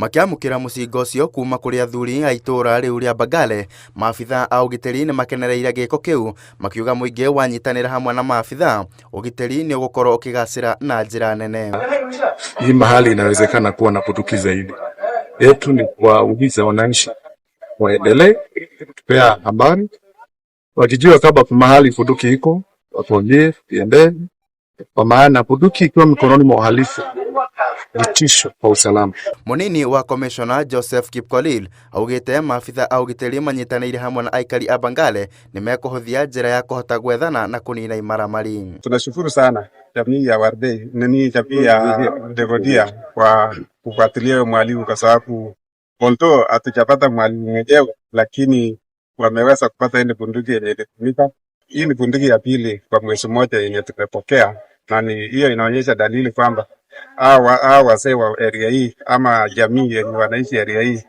Makĩamũkĩra mũcinga ũcio kuma kũrĩ athuri a itũũra rĩu rĩa Mbagale, maabitha a ũgitĩri nĩ makenereire gĩko kĩu, makiuga mũingĩ wanyitanĩra hamwe na maabitha, ũgitĩri nĩ ũgũkorwo ũkĩgacĩra na njĩra nene. Hii mahali inawezekana kuwa na bunduki zaidi. Yetu ni kuwauliza wananchi waendelee kutupea habari, wakijua kama mahali bunduki iko watuambie, tuendee, kwa maana bunduki ikiwa mikononi mwa wahalifu ni tisho kwa usalama. Munini wa komishona Joseph Kipkorir augite maabitha a ũgitĩri manyitanĩire hamwe na aikari a Bangale nĩ mekũhũthia njĩra ya kũhota gwethana na kũnina imaramari. Tunashukuru sana jamii ya Wardei, nini jamii ya Degodia kwa kufuatilia huyo mwalimu, kwa sababu although hatujapata mwalimu mwenyewe, lakini wameweza kupata ile bunduki yenye ilitumika. Hii ni bunduki ya pili kwa mwezi mmoja yenye tumepokea, na ni hiyo inaonyesha dalili kwamba hawa wazee wa area hii ama jamii yenye wanaishi area hii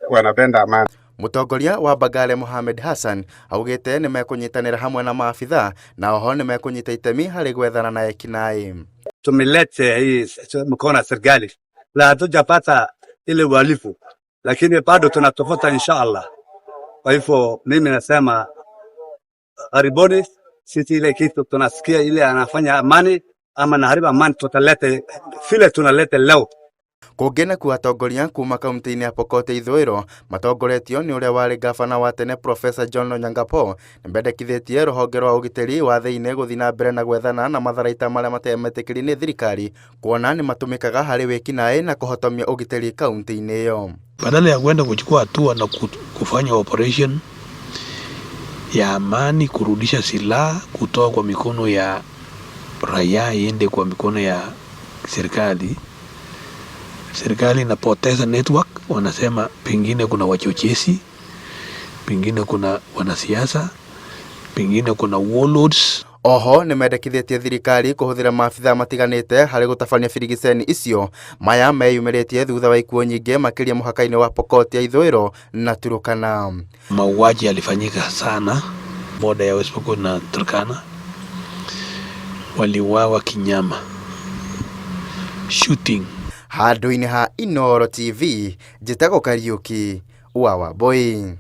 wanapenda amani. Mũtongoria wa Mbagale Mohamed Hassan augĩte nĩ mekũnyitanĩra hamwe na maabitha na oho nĩ mekũnyita itemi harĩ gwethana na ekinaĩ. Tumelete hii mkono ya serikali na hatujapata ile uhalifu, lakini bado tunatafuta insha Allah. Kwa hivyo mimi nasema karibuni, sisi ile kitu tunasikia ile anafanya amani ama naharibu amani, tutalete vile tunalete leo. Kũngĩ nakuo atongoria kuma kaunti-inĩ ya Pokot ya ithũĩro matongoretio nĩ ũrĩa warĩ ngabana wa tene Profesa John Lonyangapuo nĩmendekithĩtie rũhonge rwa ũgitĩri wa thĩinĩ gũthiĩ na mbere na gwethana na matharaita marĩa matarĩ metĩkĩrie nĩ thirikari kuona nĩ matũmĩkaga harĩ wĩkinaĩ na kũhotomia ũgitĩri kaunti-inĩ ĩyo. Badala ya kwenda kuchukua hatua na kufanya operation ya amani, kurudisha silaha kutoka kwa mikono ya raia iende kwa mikono ya serikali, serikali inapoteza network. Wanasema pengine kuna wachochezi, pengine kuna wanasiasa, pengine kuna warlords. Oho nĩmendekithĩtie thirikari kũhũthĩra maabitha matiganĩte harĩ gũtabania birigiceni icio. Maya meyumĩrĩtie thutha wa ikuũ nyingĩ makĩria mũhaka-inĩ wa Pokot ya ithũĩro na Turkana. Mauaji yalifanyika sana boda ya West Pokot na Turkana, waliuawa kinyama, shooting. Handũ-inĩ ha Inooro TV, njĩtagwo Kariũki wa Wambui.